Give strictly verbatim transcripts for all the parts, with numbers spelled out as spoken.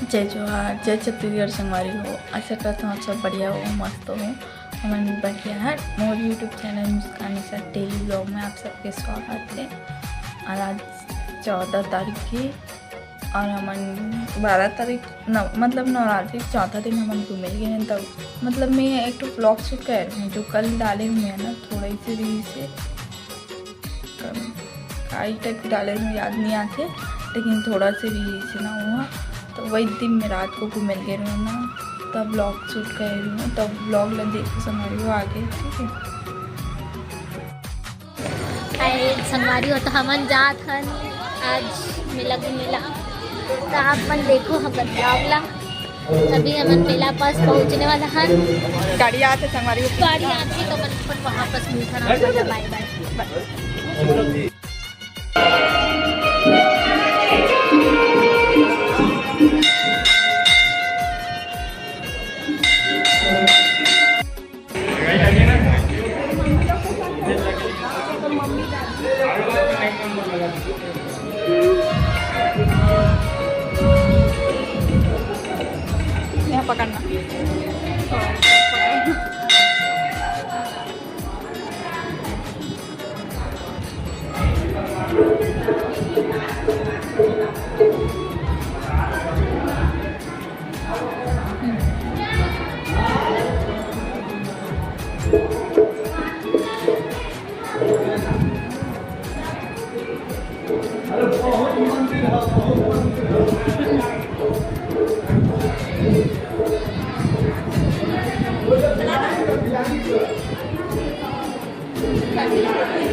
जय जोहार, जय छत्तीसगढ़ संगवारी हो। आशा करत हूँ आप सब बढ़िया हो, मस्त हो। हमन बढ़िया है। मोर YouTube चैनल मुस्कान निशा डेली ब्लॉग में आप सबके स्वागत है। और आज चौदह तारीख की, और हमन बारह तारीख न, मतलब नवरात्रि के चौथा दिन हमन घूमे गे हन। तब मतलब मैं एक ठो ब्लॉग शूट करे हूँ, जो कल डाले हुए हैं ना, थोड़ा ही से रील्स है। कल काई टाइप के डाले हूँ, याद नहीं आते, लेकिन थोड़ा से रील्स है ना हुआ, तो वही दिन में रात को घूमे गे रहूँ ना, तब ब्लॉग शूट करे हूँ। तब ब्लॉग ला देखो संगवारी हो आगे, ठीक है। हाय संगवारी हो, तो हमन जात हन आज मेला घूमे ला, तो आप मन देखो हमर ब्लॉग ला। अभी हमन मेला पास पहुँचने वाला हन। गाड़ी आथे संगवारी हो। गाड़ी आथे तो हमन अपन वहाँ पास मिलथन आप मन ला। बाय बाय। यहाँ पकड़ना।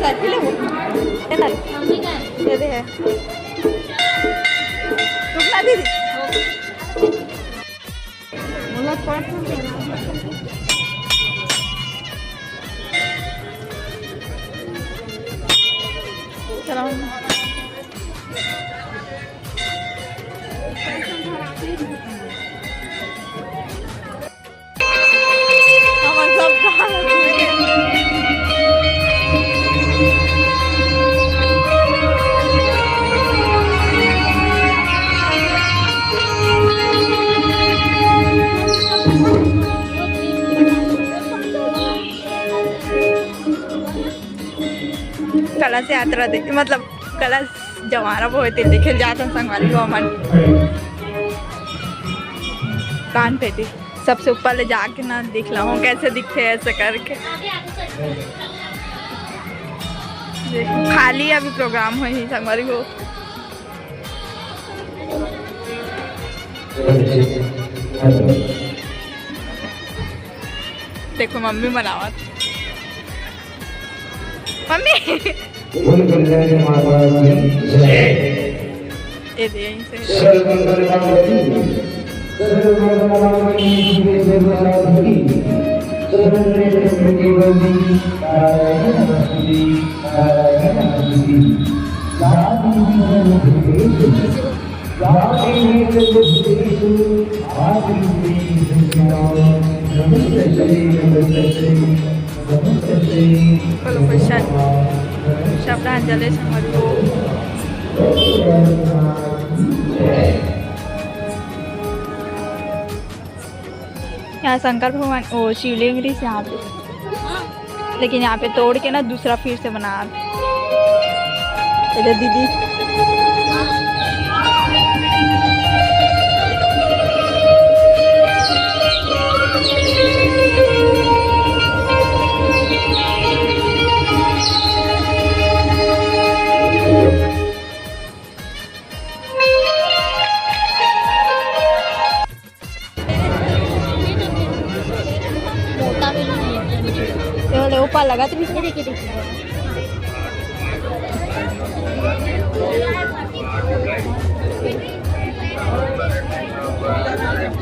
साथी ले वो। ये ना। ये दे है। रुकना दीदी। चलो। कलश यात्रा दे, मतलब कलश जवारा वो होते देखे जात हन संगवारी हो हमन। कान पेटी सबसे ऊपर ले जाके ना देख ला हूँ कैसे दिखते हैं ऐसे करके। खाली अभी प्रोग्राम होही संगवारी हो। देखो मम्मी बनावत। मम्मी। बोल कल्याणी माता की जय। ये दे यहीं से। सर्व मंगल मांगल्ये, सर्व मंगल मांगल्ये, शिवे सर्वार्थ की, शरण्ये त्र्यंबके गौरी, नारायणी नमोस्तुते, नारायणी नमोस्तुते। हेलो, प्रशांत। श्रद्धांजलि समारोह। यहाँ शंकर भगवान, ओ, शिवलिंग रहिस यहाँ पे, लेकिन यहाँ पे तोड़ के ना दूसरा फिर से बना। ये दीदी। ये वाले ऊपर लगा तो नहीं। ये देखिए, देखिए।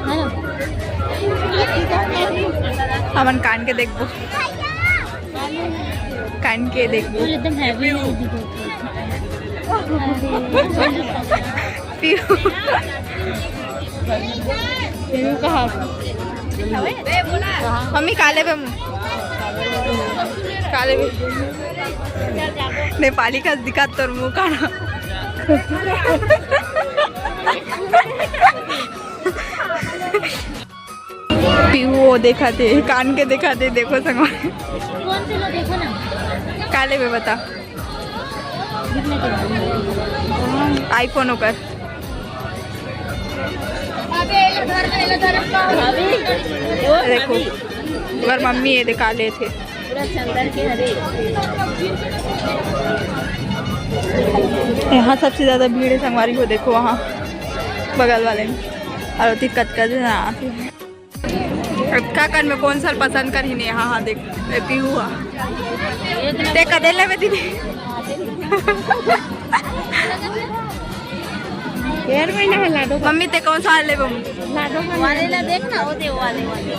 है ना? हमन कान के देखबो। कान के देखबो। और एकदम हैवी है दीदी। पीहू। पीहू कहाँ? मम्मी, काले पे मुँह। काले पे। नेपाली का दिखा तोर मुँह काना। पीहू वो देखत हे, कान के देखत हे, देखो संगवारी। कौन से लो, देखो ना। का लेबे बता? iPhone ओकर। देखो, ओकर मम्मी ये देखा लेथे। पूरा चंदन के हरे। यहाँ सबसे ज्यादा भीड़ है संगवारी हो, देखो वहाँ बगल वाले में। और ओती कतका झन आथे। अतका कन में कौन सा पसंद करही ने? हाँ, हाँ, देख, ए, पीहू हा। ते कदे लेबे दीदी? डेढ़ महीना है लाडो का। मम्मी, ते कौन सा लेबे? लाडो का वाले ला देख ना, वो दे, वाले, वाले।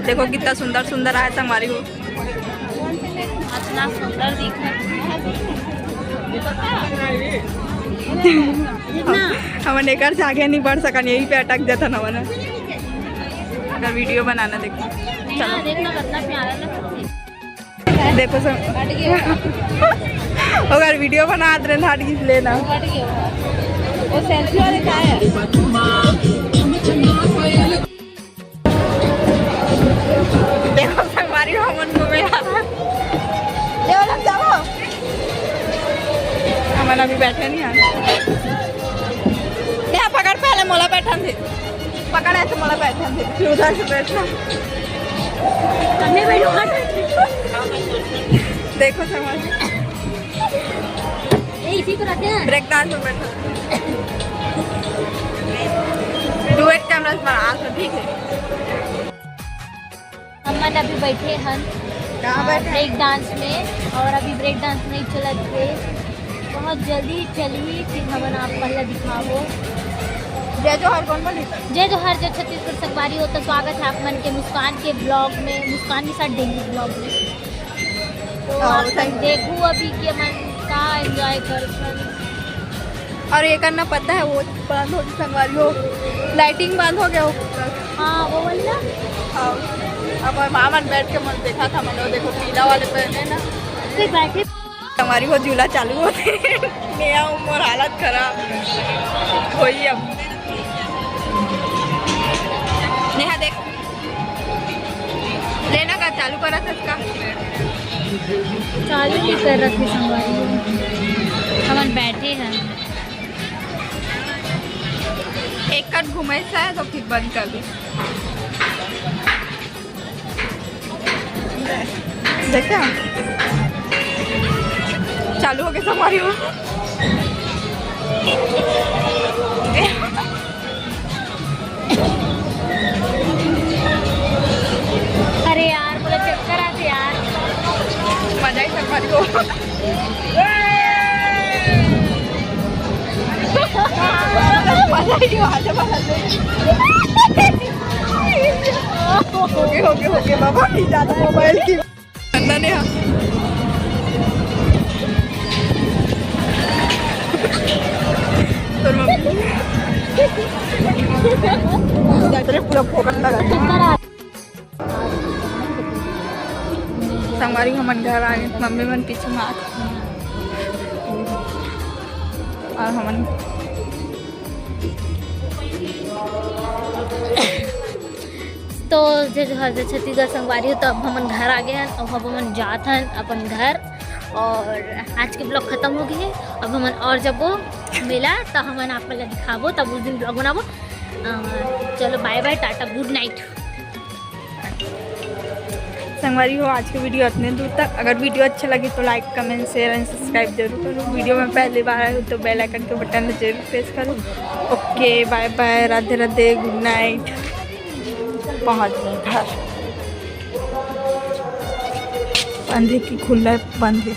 देखो कितना सुंदर सुंदर आया संगवारी हो। इतना सुंदर दिख रहा है। हमन एकर से आगे नहीं बढ़ सकन, यही पे अटक जाता ना। अगर वीडियो बनाना, देखो, चलो। देखना कितना प्यारा लग रहा है। देखो सब, अगर वीडियो बनात रहे, हट गिस लेना। वो सेल्फी वाले का है? देखो संगवारी, हमन घूमे आए। देवलम जाओ। हमन अभी बैठे नहीं हैं। नेहा पकड़, पहले मोला बैठन दे। पकड़, ऐसे मोला बैठन दे, फिर उधर से बैठना। हमने बैठो, हट। देखो संगवारी। ए, इसी को रखे हैं। ब्रेक डांस में बैठो। डुएट कैमरा बना तो ठीक है। हमन अभी बैठे हन, कहाँ आ, बैठे? ब्रेक डांस में, और अभी ब्रेक डांस नहीं चलत हे, बहुत जल्दी चलही, फिर हमन आप मन ला दिखाबो। जय जोहार, कौन बोली? जय जोहार, जय छत्तीसगढ़ संगवारी हो, तो स्वागत है आप मन के मुस्कान के ब्लॉग में, मुस्कान के साथ डेली ब्लॉग में। तो हाँ, आप मन देखू अभी कि हमन का एंजॉय करथन। और ये करना पता है, वो बंद हो गई संगवारी हो, लाइटिंग बंद हो गया हो। हाँ, वो वाली ना। हाँ, अब मामा बैठ के मन देखा था, मतलब देखो पीला वाले पहने ना। फिर बैठे। संगवारी हो, झूला चालू होथे। नेहा उमर हालत खराब होई अब। नेहा देख, लेना का चालू करा था इसका? चालू नहीं कर रहा था संगवारी हो। हमन बैठे हैं। एक कट घुमाई सा है तो फिर बंद कर दो। देखा? चालू हो गया संगवारी हो। अरे यार, बोला चक्कर आते यार। मजा ही संगवारी हो। मजा ही आ जा, मजा ही। हो गए, हो गए, हो गए बाबा, ये ज्यादा मोबाइल की। नंदा ने हाँ। तोर मम्मी। पूरा फोकट लगा। संगवारी हमन घर आ गए, मम्मी मन पीछे में आत हे। और हमन तो जय जोहार, जय छत्तीसगढ़ संगवारी हो, तो अब हमन घर आ गए हन, अब हमन जात हन अपन घर। और आज के ब्लॉग खत्म हो गए है, अब हमन और जबो मेला तो हमन आप मन ला दिखाबो, तब उस दिन ब्लॉग बनाबो। अ, चलो bye bye, Tata, good night। संगवारी हो, आज के वीडियो इतने दूर तक। अगर वीडियो अच्छा लगे तो like, comment, share and subscribe जरूर करो। वीडियो में पहली बार आए हो तो बेल आइकन के बटन जरूर प्रेस करो। ओके, बाय बाय, राधे राधे, गुड नाइट। पहुँच गए घर। बंद है कि खुला है? बंद है।